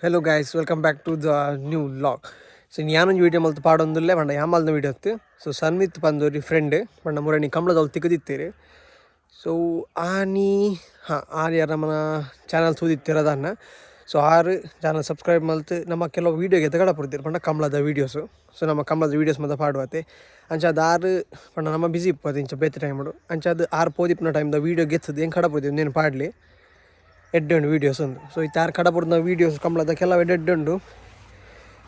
Hello guys, welcome back to the new vlog. So ಯಾನೊಂಜಿ video ಮಲ್ತ್ ಪಾಡೊಂದುಲ್ಲೆ ಪಂಡ ಯಾಮಲ್ದ video ಅತ್ತು. ಸೊ ಸನ್ವಿತ್ ಪಂದೊರಿ ಫ್ರೆಂಡ್ ಪಂಡ ಮುರಣಿ ಕಂಬ್ಳದವ್ಲು ತಿಕ್ಕದಿತ್ತೀರಿ. ಸೊ ಆನಿ ಹಾಂ ಆರ್ ಯಾರು ನಮ್ಮನ ಚಾನಲ್ ತೂದಿತ್ತಿರದನ್ನ. ಸೊ ಆರು ಚಾನಲ್ ಸಬ್ಸ್ಕ್ರೈಬ್ ಮಲ್ತ್ ನಮ್ಮ ಕೆಲವು ವೀಡಿಯೋಗೆ ಕಡಪುಡ್ತೀರಿ ಪಂಡ ಕಂಬ್ಳದ ವೀಡಿಯೋಸು. ಸೊ ನಮ್ಮ ಕಂಬ್ಳದ ವೀಡಿಯೋಸ್ ಮಾತ ಪಾಡುವತೆ. ಅಂಚ ಅದು ಆರು ಪಂಡ ನಮ್ಮ ಬಿಸಿ ಇಪ್ಪದು ಇಂಚ ಬೇತೆ ಟೈಮುಡು. ಅಂಚ ಅದು ಆರು ಪೋದಿಪ್ಪುನ ಟೈಮ್ದ ವೀಡಿಯೋ ಗೆತ್ತದು ಹೆಂಗೆ ಕಡಪುಡ್ತೀವಿ ನೇನು ಪಾಡ್ಲಿ ಎಡ್ಡೆ ಉಂಡು ವೀಡಿಯೋಸ್ ಉಂದು. ಸೊ ಇತ್ತೆ ಆರು ಕಡಪುಡ್ನ ವೀಡಿಯೋಸ್ ಕಂಬ್ಳದ ಕೆಲವು ಎಡ್ಡೆ ಎಡ್ಡೆ ಉಂಡು.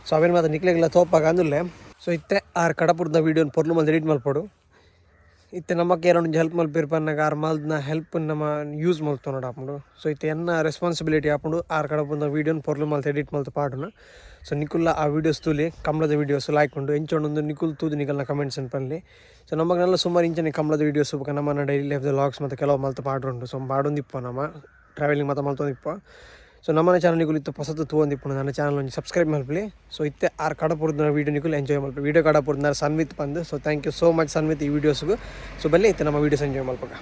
ಸೊ ಅವೇನು ಮಾತ್ರ ನಿಕ್ಲೆಗ್ಲ ತೋಪಾಗ ಅಂದುಲ್ಲೆ. ಸೊ ಇತ್ತೆ ಆರು ಕಡಪುಡ್ನ ವೀಡಿಯೋನ ಪೊರ್ಲು ಮಲ್ತ್ ಎಡಿಟ್ ಮಲ್ಪೊಡು. ಇತ್ತೆ ನಮಕ್ ಏರ ಒಂಜಿ ಹೆಲ್ಪ್ ಮಲ್ಪೆರ್ ಪನ್ನಗ ಆರ್ ಮಲ್ದ್ನ ಹೆಲ್ಪ್ ನಮ ಯೂಸ್ ಮಲ್ತೊನೊಡು ಆಪುಂಡು. ಸೊ ಇತ್ತೆ ಎನ್ನ ರೆಸ್ಪಾನ್ಸಿಬಿಲಿಟಿ ಆಪುಂಡು ಆರ್ ಕಡಪುಡ್ನ ವೀಡಿಯೋನ ಪೊರ್ಲು ಮಲ್ತ್ ಎಡಿಟ್ ಮಲ್ತ್ ಪಾಡುನ. ಸೊ ನಿಕುಲ್ಲ ಆ ವೀಡಿಯೋಸ್ ತೂಲಿ, ಕಂಬ್ಳದ ವೀಡಿಯೋಸ್ ಲಾಯ್ಕ್ ಉಂಡು ಎಂಚ ಉಂಡು ನಿಕುಲ್ ತೂದು ನಿಕಲ್ನ ಕಮೆಂಟ್ಸ್ ಪನ್ಲೆ. ಸೊ ನಮಗ್ ನಲ್ಲ ಸುಮಾರು ಇಂಚನೆ ಕಂಬ್ಳದ ವೀಡಿಯೋಸ್ ಬೊಕ ನಮ್ಮನ ಡೈಲಿ ಲೈಫ್ ವ್ಲಾಗ್ಸ್ ಮತ್ತು ಕೆಲವು ಮಲ್ತ್ ಪಾಡ್ರುಂಡು. ಸೊ ಪಾಡೊಂದಿಪ್ಪ, ನಮ ಟ್ರಾವೆಲಿಂಗ್ ಮಾತ ಮಲ್ತೊಂದಿಪ್ಪ. ಸೊ ನಮ್ಮನ ಚಾನಲ್ ನಿಕುಲು ಇತ್ತೆ ಪೊಸತು ತೂವೊಂದಿಪ್ಪುನು, ನನ್ನ ಚಾನಲ್ ಒಂಜಿ ಸಬ್ಸ್ಕ್ರೈಬ್ ಮಲ್ಪುಲೆ. ಸೊ ಇತ್ತೆ ಆರ್ ಕಡಪುಡ್ನ ವೀಡಿಯೋ ನಿಕುಲು ಎಂಜಾಯ್ ಮಲ್ಪು. ವೀಡಿಯೋ ಕಡಪುಡ್ನ ಸನ್ವಿತ್ ಪಂದ್. So thank you so much Sanvith ಈ ವೀಡಿಯೋಸ್ಗು. ಸೊ ಬನ್ನಿ, ಇತ್ತೆ ನಮ್ಮ ವೀಡಿಯೋಸ್ ಎಂಜಾಯ್ ಮಲ್ಪಗ.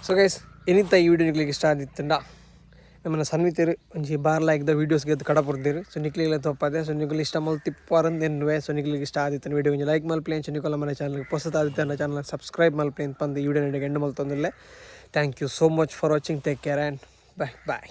ಸೊ ಗೈಸ್, ಎನಿತ ಈ ವಿಡಿಯೋ ನಿಕ್ಲಿಗೆ ಇಷ್ಟ ಆದಿತ್ತಂಡ ನಮ್ಮನ್ನ ಸನ್ವಿತರು ಒಂಜಿ ಬಾರ್ ಲಾಯ್ಕ್ ದ ವೀಡಿಯೋಸ್ ಗೆದ್ದು ಕಡಪುರ್ದಿರು. ಸೊ ನಿಕ್ಲಿಗೆಲ್ಲ ತಪ್ಪದೆ. ಸೊ ನಿಕುಲು ಇಷ್ಟ ಮಲ್ತ್ ತಿಪ್ಪರಂದು ಎನ್ನುವೆ. ಸೊ ನಿಕ್ಲಿಗೆ ಇಷ್ಟ ಆದಿತ್ತನ ವಿಡಿಯೋ ಒಂಜಿ ಲೈಕ್ ಮಲ್ಪಲೆ. ಸೊ ನಿಕುಲ ಮನೆ ಚಾನಲ್ ಪೊಸತ್ ಆದಿತ್ತನ ಚಾನಲ್ ಸಬ್ಸ್ಕ್ರೈಬ್ ಮಲ್ಪಲೆ ಪಂದ್ ಈ ವಿಡಿಯೋ ಎಂಡ್ ಮಲ್ತೊಂದುಲ್ಲೆ. Thank you so much for watching. Take care and bye bye.